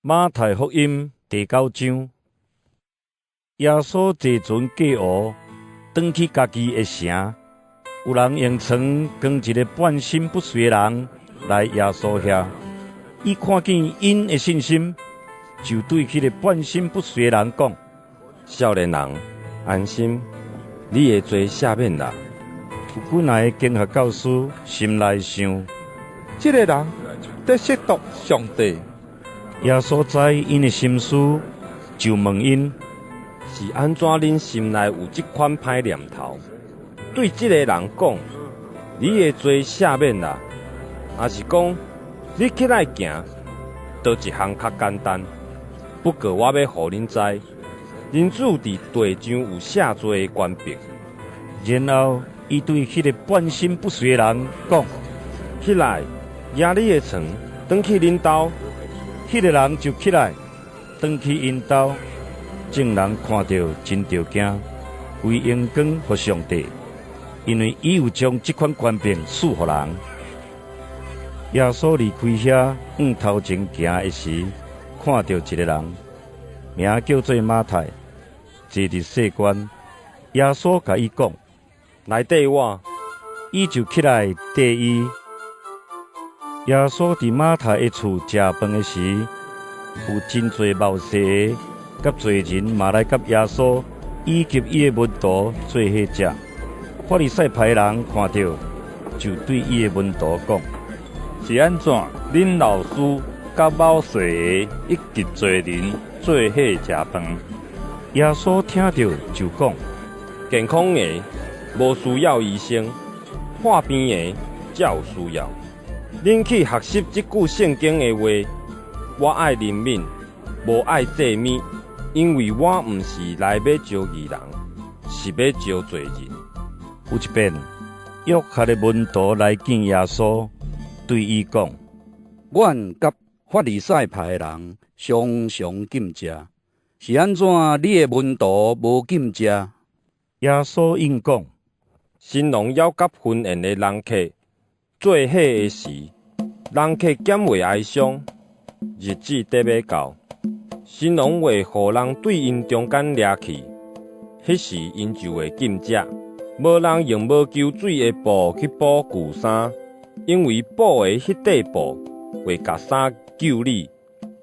馬太福音第九章，耶穌坐船過湖，轉去家己的城。有人用床扛一个半身不遂的人來耶穌遐，伊看見𪜶的信心，就對彼个半身不遂的人講：少年人，安心，你的罪赦免啦。有幾若个經學教師心內想：這个人佇褻瀆上帝。耶穌知𪜶的心思，就問𪜶：是按怎恁心內有這款歹念頭？對這个人講，你的罪赦免啦，抑是講你起來行，佗一項較簡單？不過我欲予恁知，人子佇地上有赦罪的權柄。然後，伊對彼个半身不遂的人講：起來，攑你的床，轉去恁兜。彼个人就起來，轉去𪜶兜。眾人看著真著驚，歸榮光予上帝，因為伊有將這款權柄賜予人。耶穌離開遐，向頭前行的時，看著一个人，名叫做馬太，坐佇稅關。耶穌共伊講：來綴我。伊就起來綴伊。耶穌佇馬太的厝食飯的時，有真濟貿稅的佮罪人嘛來佮耶穌以及伊的門徒做伙食。法利賽派的人看著，就對伊的門徒講：是按怎恁老師佮貿稅的以及罪人做伙食飯？耶穌聽著就講：健康的無需要醫生，破病的才有需要。恁去學習這句聖經的話：我愛憐憫，無愛祭物，因為我毋是來欲召義人，是欲召罪人。有一遍，約翰的門徒來見耶穌，對伊講：阮佮法利賽派的人常常禁食，是按怎你的門徒無禁食？耶穌應講：新郎猶佮婚宴的人客做伙的時，人客敢會哀傷？日子得欲到，新郎會予人對𪜶中間掠去，彼時𪜶就會禁食。無人用無搝水的布去補舊衫，因為補的彼塊布會共衫搝裂，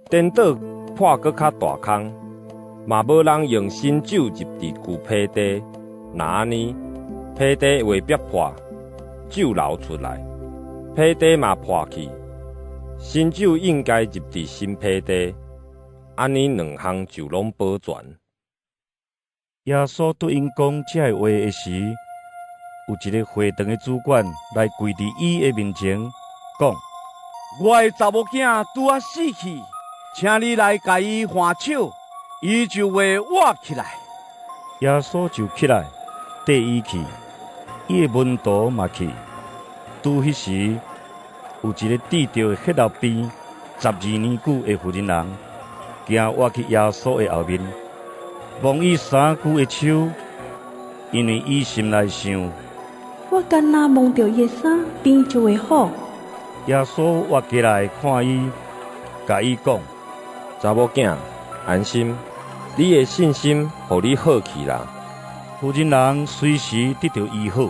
顛倒破閣較大空。嘛無人用新酒入佇舊皮袋，若按呢，皮袋會煏破，酒流出來，皮袋嘛破去。新酒應該入佇新皮袋，按呢兩項就攏保全。耶穌對𪜶講這个話的時，有一个會堂的主管來跪佇伊的面前，講：我的查某囝拄仔死去，請你來共伊按手，伊就會活起來。耶穌就起來，綴伊去，伊的門徒嘛去。拄彼時，有一个得著血漏病12年久的婦人人，行倚去耶穌的後面，摸伊衫褲的手，因為伊心內想：我干焦摸著伊的衫，病就會好。耶穌倚過來看伊，共伊講：查某囝，安心，你的信心予你好去啦。婦人人隨時得著醫好。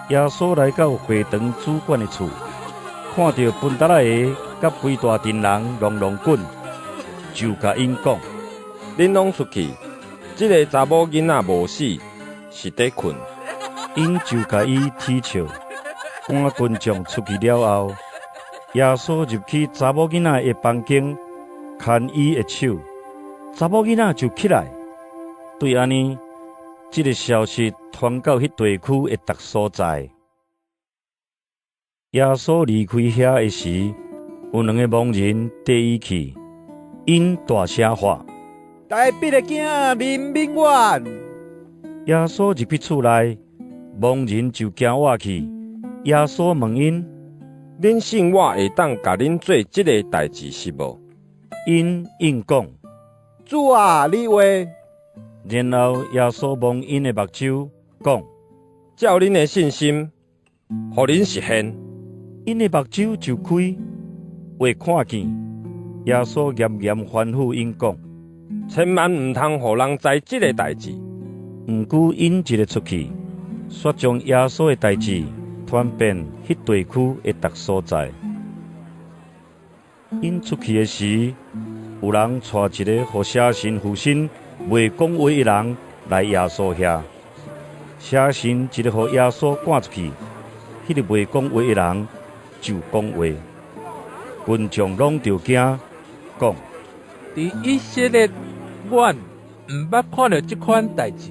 耶穌來到會堂主管的厝，看著分擔仔的佮規大陣人挵挵滾，就共𪜶講：恁攏出去，這个查某囡仔無死，是佇睏。𪜶就共伊啼笑。趕群眾出去了後，耶穌入去查某囡仔的房間，牽伊的手，查某囡仔就起來。對按呢，這个消息傳到彼地區的逐所在。耶穌離開遐的時，有兩个盲人綴伊去，𪜶大聲喊：大衛的囝，憐憫阮！耶穌入去厝內，盲人就行倚去。耶穌問𪜶：恁信我會當共恁做這个代誌是無？𪜶應講：主啊，你話。然後耶穌摸𪜶的目睭，講：照恁的信心，予恁實現。𪜶的目睭就開，會看見。耶穌嚴嚴吩咐𪜶講：千萬毋通予人知這个代誌。毋過𪜶一个出去，煞將耶穌的代誌傳遍彼地區的逐所在。𪜶出去的時，有人帶一个予邪神附身、袂講話的人來耶穌遐。邪神一个予耶穌趕出去，彼个袂講話的人就講話。群眾攏著驚，講：佇以色列，阮毋捌看著這款代誌。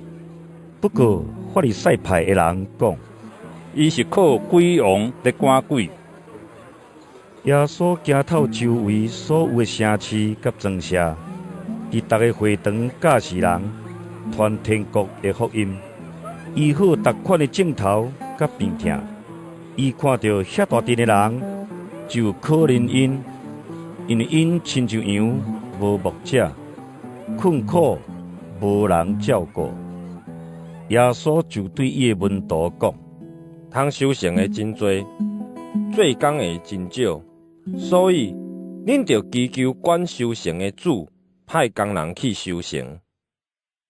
不過法利賽派的人講：伊是靠鬼王咧趕鬼。耶穌行透周圍所有的城市佮莊舍，佇逐个會堂教示人，傳天國的福音，醫好逐款的症頭佮病疼。伊看著遐大陣的人，就可憐𪜶，因為𪜶親像羊無牧者，困苦無人照顧。耶穌就對伊的門徒講：通收成的真濟，做工的真少，所以恁著祈求管收成的主派工人去收成。